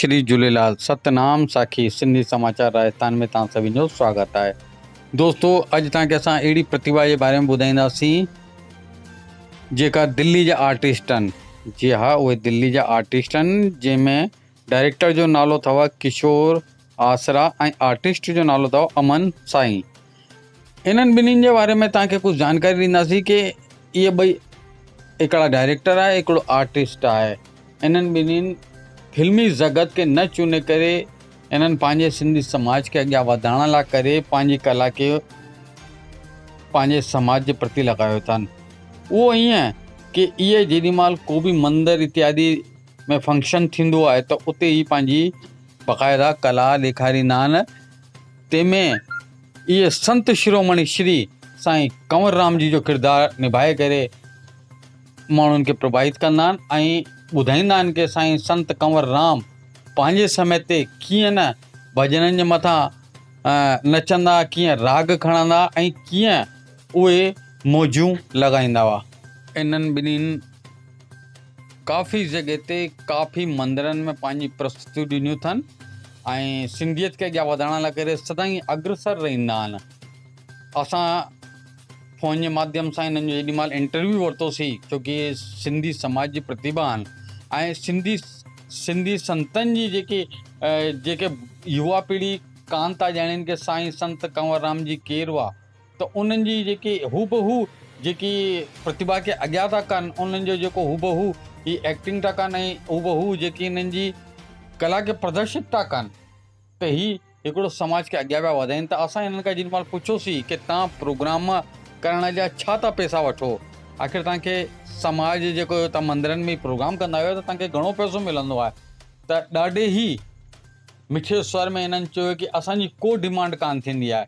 شري جهوليلال ستنام ساکي سنڌي سماچار راجستان ۾ توهان سڀني جو سواگت آهي دوستو اڄ توهان کي اسان اهڙي پرتيڀا جي باري ۾ ٻڌائينداسين جيڪا دلي جا آرٽسٽ آهن جي ها اهي دلي جا آرٽسٽ آهن جنهن ۾ ڊائريڪٽر جو نالو اٿو ڪشور آسرا ۽ آرٽسٽ جو نالو اٿو امن سائين انهن ٻنهين جي باري ۾ توهان کي ڪجهه جانڪاري ڏينداسين ڪي اهي ٻئي هڪڙا ڊائريڪٽر آهي هڪڙو آرٽسٽ آهي انهن ٻنهين فلمي جڳت کي نه چوني ڪري انهن پنهنجي سنڌي سماج کي اڳيان وڌائڻ لاء ڪري پنهنجي ڪلا کي پنهنجي سماج جي پرتي لڳايو اٿن اهو ائين ڪي اهي جيڏي مهل ڪو به مندر اتيادي ۾ فنڪشن ٿيندو آهي ته اتي هي پنهنجي باقاعده ڪلا ڏيکاريندا آهن تنهن ۾ اهي سنت شرومڻي شري سائين ڪنور رام جي جو ڪردار نڀائي ڪري ماڻهن کي پرڀاوت ڪندا آهن ۽ ٻڌائيندا آهن ڪي سائين سنت ڪنور رام پنهنجي سمي تي ڪيئن نه ڀڄنن جي مٿان نچندا ڪيئن راڳ کڻندا ۽ ڪيئن اهي موجون لڳائيندا هئا. انهن ٻنهين ڪافي جڳهه تي ڪافي مندرن ۾ پنهنجي پرستتيون ڏنيون اٿن ۽ سنڌيت کي اڳيان وڌائڻ لاء ڪري سدائين اگرسر رهندا آهن اسان فون جي ماڌيم سان هنن جو جيڏي مهل انٽرويو ورتوسين ڇو ڪي سنڌي سماج جي پرتڀا آهن ۽ سنڌي سنڌي سنتن جي جيڪي جيڪي يوا پيڙهي ڪانه ٿا ڄاڻين ڪي سائين سنت ڪنور رام جي ڪير هئا ته انهن جي جيڪي هوبهو جيڪي پرتڀا کي اڳيان ٿا ڪن انهن جو جيڪو هوبهو هي ايڪٽنگ ٿا ڪن ۽ هوبهو جيڪي انهن جي ڪلا کي پردرشت ٿا ڪن ته هي هڪڙو سماج کي اڳيان پيا وڌائين ته اسان انهن کان جيڏي مهل پڇيوسين ڪي تان پروگرام ڪرڻ جا ڇا ٿا پئسا وٺو آخر تان کي سماج جيڪو تان مندرن ۾ پروگرام ڪندا آهيو ته تان کي گهڻو پئسو ملندو آهي ته ڏاڍي ئي مٺي سور ۾ انهن چيو ڪي اسان جي ڪو ڊمانڊ ڪانه ٿيندي آهي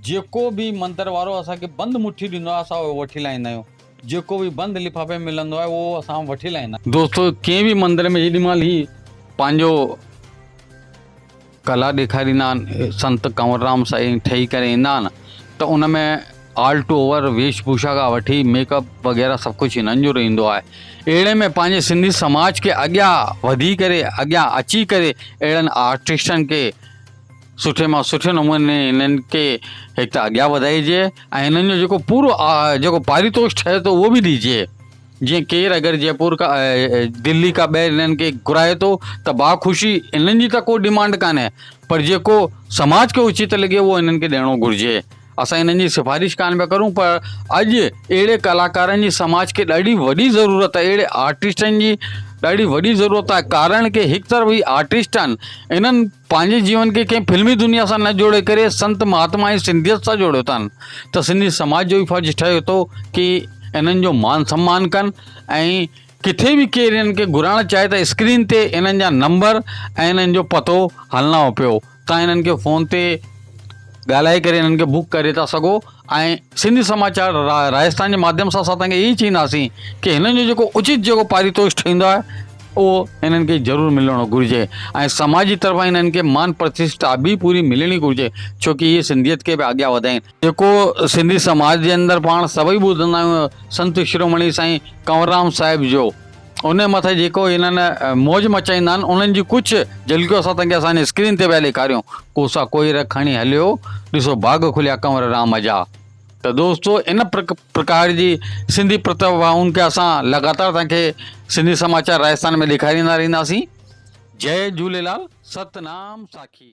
جيڪو به مندر وارو اسان کي بند مٺي ڏيندو آهي اسان اهو وٺي لاهيندا آهيون جيڪو به بند لفافي ۾ ملندو آهي اهو اسان وٺي لاهيندا آهيون. دوستو ڪنهن به مندر ۾ جيڏي مهل هي پنهنجو ڪلا ڏيکاريندا آهن سنت ڪنور رام سائين ٺهي ڪري ايندا آهن ته ان ۾ آل ٽو اوور ويش ڀوشا کان وٺي ميڪ اپ وغيره سڀ ڪجهه هنن جو رهندو آهي اهڙي ۾ پنهنجي سنڌي سماج کي اڳيان وڌي ڪري اڳيان اچي ڪري اهڙن آرٽسٽن کي سٺي مان سٺي نموني هنن کي هڪ ته اڳيان وڌائجي ۽ هنن جو جيڪو پورو جيڪو پاريتوش ٺهي ٿو اهو به ڏجي جيئن ڪير اگر جئپور کان دلي کان ٻاهر هنن کي گهرائي ٿو ته باخوشي هنن جي ته ڪو ڊمانڊ ڪانهي پر جيڪو سماج کي اچت لڳي اهو هنن کي ڏيڻو گهرجي اسان هنن جي سفارش ڪانه پيا ڪرون پر اڄ اهڙي ڪلاڪارن جي سماج کي ڏاڍي وڏي ضرورت آهي اهڙي آرٽسٽن جي ڏاڍي وڏي ضرورت آهي ڪارڻ ڪي هڪ طرف هي آرٽسٽ آهن انهن پنهنجي جيون کي ڪنهن فلمي دنيا سان نه جوڙي ڪري سنت مهاتما ۽ سنڌيت سان جوڙيو اٿن ته سنڌي سماج جو به فرض ٺهي ٿو ڪي انهن جو مان سمان ڪن ۽ ڪٿي به ڪير انهن کي گهرائڻ چاهي ته اسڪرين تي انهن جا نمبر ۽ انهن جو پتو هلڻو پيو تان انهن کي فون تي ڳالهائي ڪري انهن کي بڪ ڪري ٿا سگهو ۽ سنڌي سماچار راجستان جي ماڌيم سان اسان توهان کي اهي چئينداسين ڪي هنن جو جيڪو اچت جيڪو پاريتوش ٺهندو آهي اهو هنن کي ضرور ملڻو گهرجي ۽ سماج جي طرفان هنن کي مان پرتشٺا به پوري ملڻي گهرجي ڇو ڪي اهي سنڌيت کي به اڳيان وڌائين. جيڪو سنڌي سماج جي اندر پاڻ سڀئي ٻڌندا آهيون سنت شرومڻي سائين ڪنور رام صاحب جو ان جي مٿان جيڪو هنن موج مچائيندا آهن انهن جي ڪجهه جهلڪيون اسان توهان کي اسان جي اسڪرين تي پيا ڏيکاريون ڪوسا ڪوئر کڻي هليو ڏسو باغ کليا ڪنور رام جا. ته دوستو ان پرڪار جي سنڌي پرتڀائن کي اسان لڳاتار توهان کي سنڌي سماچار راجستان ۾ ڏيکاريندا رهنداسين جئي جهوليلال ستنام ساکي.